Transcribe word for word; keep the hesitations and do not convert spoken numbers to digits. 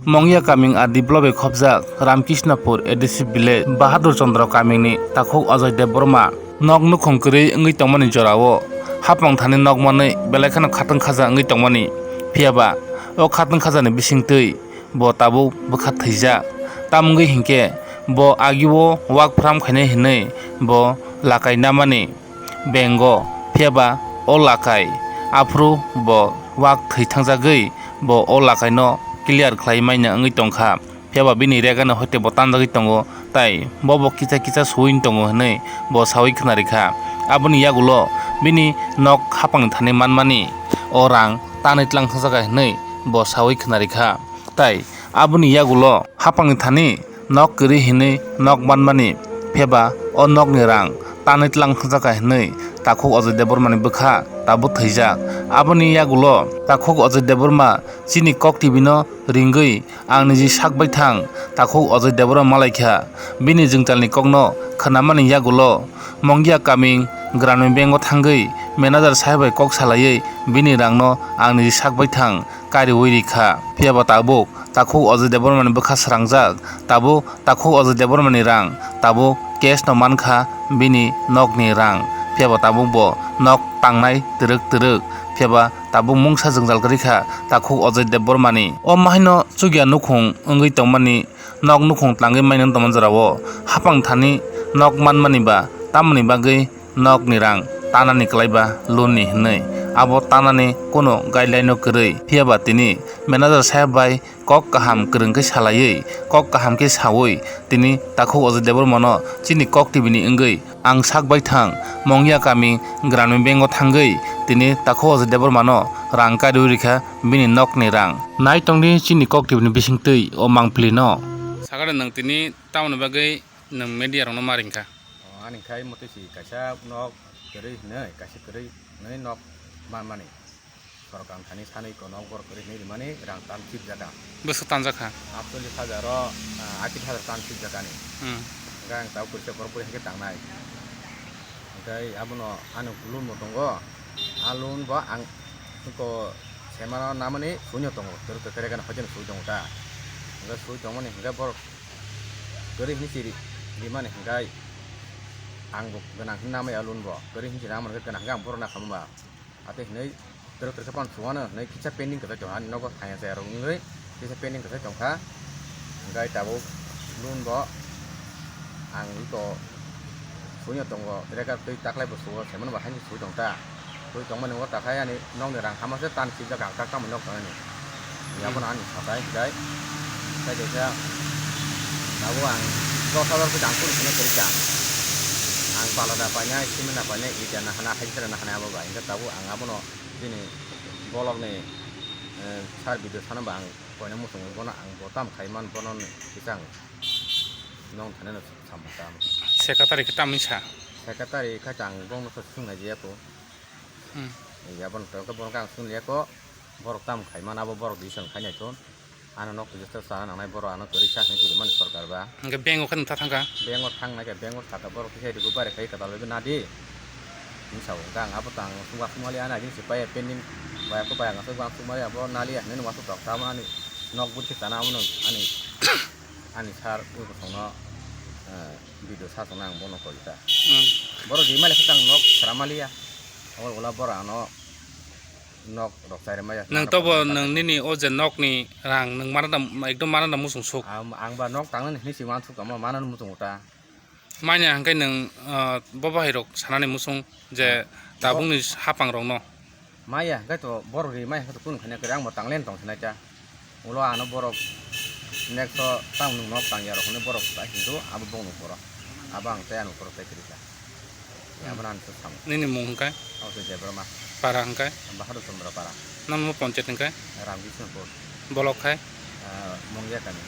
Mongya kaming R D block bai khopjak Ramkishnapur A D C village Bahadur Chandra kamingni takhuk Ajoy Debbarma nok nukhung kwrwi wngwi tongmani jorao hapang thani nok manwi belai kheno khatwng khaja wngwi tongmani. Phiyaba o khatwng khajani bisingtwi bo tabuk bwkha thwijak. Tamwngwi hinkhe bo agio wak phram khainai hinwi bo lakai namani bengo, phiyaba o lakai aphuru bo wak thwi thangjagwi bo o lakaino clear khlai manya wngwi tongkha. Phiyaba bini regano hoite bo tanjagwi tongo, tai bobo kisa kisa suwin tongo hinwi bo sawi khwnarikha. Aboni yagulo bini nok hapangni thani manmani o rang tanwi tlang thangjaga hinwi bo sawi khwnarikha. Tai aboni yagulo hapangni thani nok kwrwi hinwi nok manmani, phiyaba o nokni rang tanwi tlang thangjaga hinwi takhuk Ajoy Debbarmani bwkha tabuk thwijak. Aboni yagulo takhuk Ajoy Debbarma chini kok tibino ringwi ang niji sak baithang takhuk Ajoy Debbarma malaikha. Bini jwngchalni kokno khwnamani yagulo Mongya kaming Gramin Bank o thangwi manager saheb bai kok salaiwi bini rangno ang niji sak baithang kariwi rikha. Phiyaba tabuk takhuk Ajoy Debbarmani bwkha srangjak, tabuk takhuk Ajoy Debbarmani rang tabuk cash no mankha bini nokni rang. Phiyaba tabuk bo nok tangnai twrwk twrwk, phiyaba tabuk mungsa jwngjal kwrwikha takhuk Ajoy Debbarmani. O mahaino chukya nukhung wngwi tongmani, nok nukhung tlangwi maiwi tongmani jorao hapang thani nok manmani ba tamoni bagwi nokni rang tanani kwlaiba loan ni hinwi abo tanani kunu guideline no kwrwi. Phiyaba tini manager saheb bai kok kaham kwrwng khe salaiwi, kok kaham khe sawi tini takhuk Ajoy Debbarmano chini kok tibini wngwi ang sak baithang Mongya kami Gramin Bank o thangwi tini takhuk Ajoy Debbarmano rang kariwi rikha bini nokni rang. Nai tongdi chini kok tibini bisingtwi o mangpili no. Sakare nwng tini tamoni bagwi nwng media rokno ma ringkha? O, ani khai motwi si kaisa nok kwrwi hinwi, kaisa kwrwi hinwi nok manmani. Sorkar thani sanwi ko nok borok kwrwi hinwi rimani rang tan sipjak ang. Bwswk tanjak kha? Aatchollish hajar o, ah, ashi hajar tan sipjak ani. Hmm. Hwnkhe ang tabuk kwrwisa borok bui hwnkhe tangnai. Hwnkhe abono ani loan bo tongo. A loan bo ang ko semano namani suino tongo. Kwrwi kwrwi khe hoiteno sui tongo ta. Hwnkhe sui tongmani hwnkhe borok kwrwi hinwi si ri-, rimani hwnkhe ang bo gwnang hinwi namai a loan bo. Kwrwi hinwi si namani hwnkhe gwnang hwnkhe ang borokno khamma ba. Atwi hinwi twrwk twrwk khe phano chumano hinwi kisa pending kwchai tongkha ani nogo thangya chayarok wngwi kisa pending kwchai tongkha. Hwnkhe tabuk loan bo ang iko suino tongo, record twi taklai bo suo, saiman bo haini sui tongta. Sui tongmani ulo takhai ani nokni rang hama se tan sijak ang tak tamni nok tongnani. Abono ani satai hwnkhe, tei kaisa tabuk ang dos hajar khe ang kunu sene kwrwi kha. Ang pala da painai, cement da painai, ita nahana, hajra nahana abo bai. Hwnkhe tabuk ang abono bini bolokni, eh, sir video sana ba ang koina muchungo, bono ang bo tam khai man, bono kisa ang nong thani no samung tam. Secretary khe tamni sa? Secretary khe ang bono swngna jiyako. Hmm. Abono tongkhe bono ang swngna jiyako, borok tam khai man, abo borok decision khai nai thun. Ano nok register sana nangnai borok ano kwrwi sa hinwi kirimani sorkar ba. Hwnkhe bank o khe nwng ta thangkha? Bank o thang nai khe bank o saka borok kisa rwgwi bare khai kwtal bai nadi. Hinwi sa o hwnkhe ang abo tang sungba sungmali ano agini se pai pending bai ko bai ang aswk bang sungmali abo nali hinwi nung aswk tok tamo ani nok bwrwi khe chana amo nung ani ani sir ui bosongno, eh, video sa songna ang bono koi ta. Hmm. Borok rimali khe tang nok sramaliya. Abo ula borok ano nok rok chai rwmaya. Nwng tobo nwng nini o je nokni rang nwng mana da, ekdom mana da muchung suk? Ang, ang ba nok tangnani hinwi si uansuk tongma, manani muchungo ta. Manya hwnkhe nwng, ah, bo bahai rok sanani muchung je tabukni hapang rokno. Maya hwnkhe to borok ri maya hwnkhe to kunu khaina kwrwi ang bo tanglen tong sinai ta. Ulo ano borok next o tamo nwng nok tangya rok hinwi borok ta hindu abo bokno borok. Abo ang tei ano borok tei kwrwi kha. Abono ang swk samo. Nini mung hwnkhe? Abo se Debbarma. Para hwnkhe? Bahadur Chandra para. Nang bo ponchayat hwnkhe? Ramkishnapur. Bolok khai? Ah, Mongya kami.